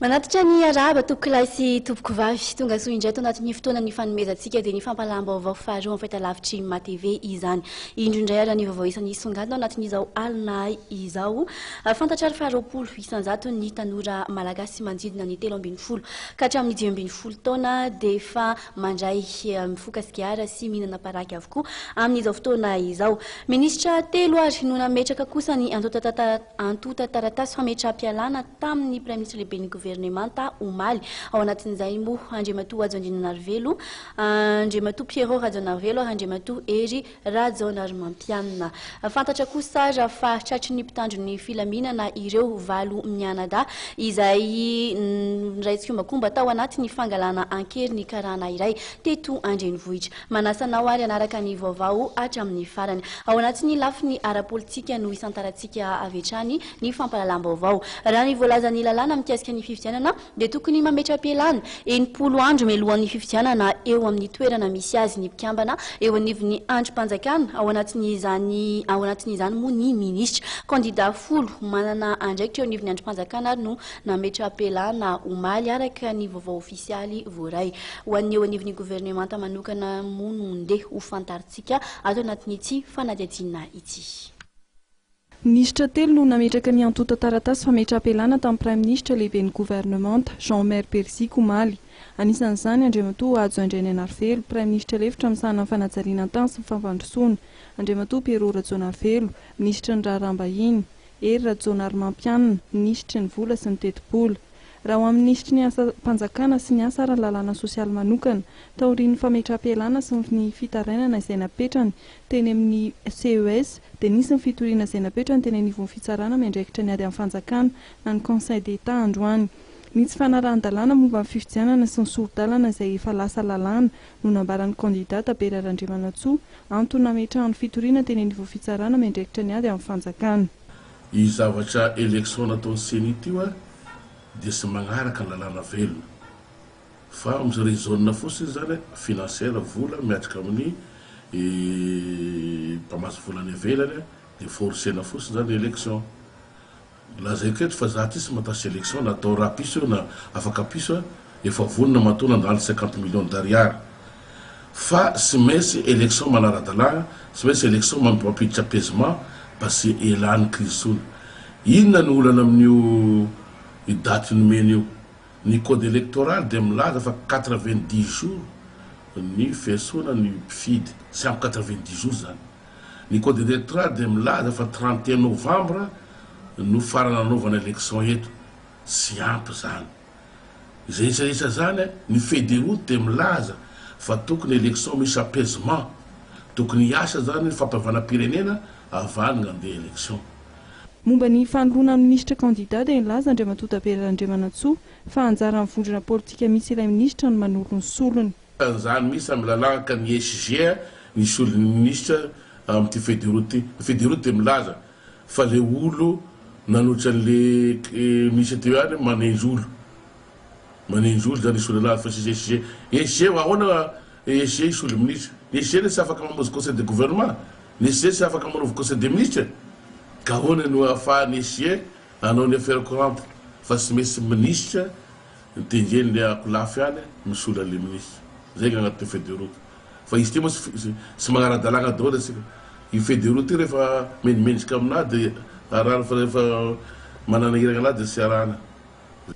Manatitra ny arahaba tompokolahy sy tompokovavy. Tonga soa indray ato anatin'ny fotoana ny fanomezantsika dia ny fampahalalam-baovao faharoa amin'ny fahitalavitry MATV izany. Indro indray ary ny vaovao isan'ny hisongadina ao anatin'izao alina izao. Fantatra ary fa 20 isan-jaton'ny tanora malagasy manodidina ny 13 ka hatramin'ny 15 taona dia efa mandray mifoka sigara sy mihinana paraky avokoa amin'izao fotoana izao. Minisitra telo ary no nametraka kosa ny antontan-taratasy fametraham-pialana tamin'ny Praiminisitra lehiben'ny governemanta omaly. Ao anatin'izay moa Andriamatoa Hajo Andriananarivelo, Andriamatoa Pierrot Rajaonarivelo ary Andriamatoa Hery Rajaonarimampianina. Fantatra kosa ary fa tratry ny mpitandro ny filaminana ireo valo mianadahy izay niray tsikombakomba tao anatin'ny fangalana an-keriny karana iray teto an-drenivohitra. Manasa anao ary hanaraka ny vaovao hatramin'ny farany. Ao anatin'ny lafiny ara-politika no hisantarantsika avy hatrany ny fampahalalam-baovao. Raha ny voalazan'ny lalàna mikasika ny fifidianana dia tokony mametra-pialana 60 andro mialohan'ny fifidianana eo amin'ny toerana misy azy ny mpikambana eo anivon'ny andrim-panjakana, ao anatin'izany ao anatin'izany moa ny minisitra. Kandida folo manana andraikitra eo anivon'ny andrim-panjakana ary no nametra-pialana omaly, araka ny vaovao ofisialy voaray. Ho an'ny eo anivon'ny governemanta manokana moa no ndeha ho fantarintsika ato anatin'ity fanadihadiana ity. Minisitra telo no nametraka ny antontan-taratasy fametraham-pialana tamin'ny Praiminisitra lehiben'ny governemanta, Jean Omer Beriziky, omaly. Anisan'izany Andriamatoa Hajo Andrianainarivelo, Praiminisitra lefitra misahana ny fanajariana ny tany sy ny fampandrosoana, Andriamatoa Pierrot Rajaonarivelo, Minisitry ny Raharaham-bahiny, Hery Rajaonarimampianina, Minisitry ny Vola sy ny Tetibola. Raha ho amin'ny minisitry ny Asam-panjakana sy ny Asa ary ny Lalàna sosialy manokana, taorian'ny fametraham-pialana sy ny fitarainana izay napetrany teny amin'ny CES, dia nisy ny fitoriana izay napetrany teny anivon'ny fitsarana miandraikitra ny ady amin'ny fanjakana na ny Conseil d'Etat androany. Ny tsy fanarahan-dalàna momba ny fifidianana sy ny sori-dalana izay efa lasa lalàna no nambaran'ny kandida Tabera Randriamanantsoa, antony nametrahany fitoriana teny anivon'ny fitsarana miandraikitra ny ady amin'ny fanjakana. Io zavatra election nataon'ny cenit io dia tsy magnaraka ny lalàna velona fa mi raisonne fotsiny zany financière vola miatrika amin'ny mpamatsy vola any ivelany dia forcena fotsiny zany election. Lazaiko eto fa za ty tsy matasy election na atao rapiso io na afaka piso efa vonona matoa nandany 50 millions d'ariary fa tsy maintsy election manara-dalàna, tsy maintsy election mampiditra apaisement mba tsy hialan'ny crise tsony. Inona no olana amin'io daty nomena io? Ny code électoral dia milaza fa 90 jours ny fiantsoana ny mpifidy, tsy ampy 90 jours zany. Ny code électoral dia milaza fa 31 novembre no farany anaovana élection eto, tsy ampy zany. Izay rehetra rehetra zany, ny feuille de route dia milaza fa tokony élection misy apaisement, tokony hiasa zany ny fampihavanam-pirenena avy any handeha élection. Momba ny fanoloana ny minisitra kandida dia nilaza Andriamatoa Tabera Randriamanantsoa fa anjaran'ny vondrona politika misy ilay minisitra ny manolo ny solony. An'izany mihitsy amin'ny lalàna ka ny SG ny solon'ny minisitra amin'ity feuille de route ity. Ny feuille de route dia milaza fa le olo nanohitra an'le minisitra teo ihany manendry olo. Manendry olo zany hisolo anazy fa tsisy SG. SG ahoana SG hisolo minisitra? Ny SG anie tsy afaka mamonjy conseil de gouvernement. Ny SG tsy afaka manovo conseil des ministres. Ka ahoana no ahafahan'ny SG hanao ny affaire courante fa tsy maintsy minisitra Ny tengeny le akolafy any misolo anle ministre. Zay nga agnatin'ny feuille de route. Fa izy ty moa tsy tsy magnara-dalàgna daholo antsika. Io feuille de route io rehefa mendrimendrika aminah de arahana fa rehefa mananahiragna anah de tsy arahana.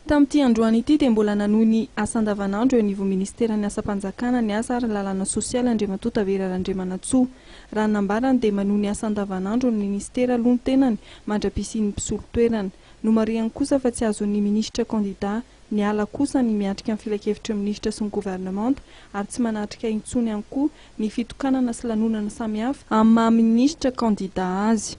Tamin'ity androany ity dia mbola nanohy ny asa andavanandro eo anivon'ny Ministeran'ny Asam-panjakana, ny Asa ary ny Lalàna Sosialy Andriamatoa Tabera Randriamanantsoa. Raha ny nambarany dia manohy ny asa andavanandro ny Minisitera aloha ny tenany mandra-pisian'ny mpisolo toerana. Nomarihany kosa fa tsy azon'ny minisitra kandida miala kosa ny miatrika ny filankevitry ny minisitra sy ny governemanta ary tsy manatrika intsony ihany koa ny fitokanana sy lanonana samihafa amin'ny maha minisitra kandida azy.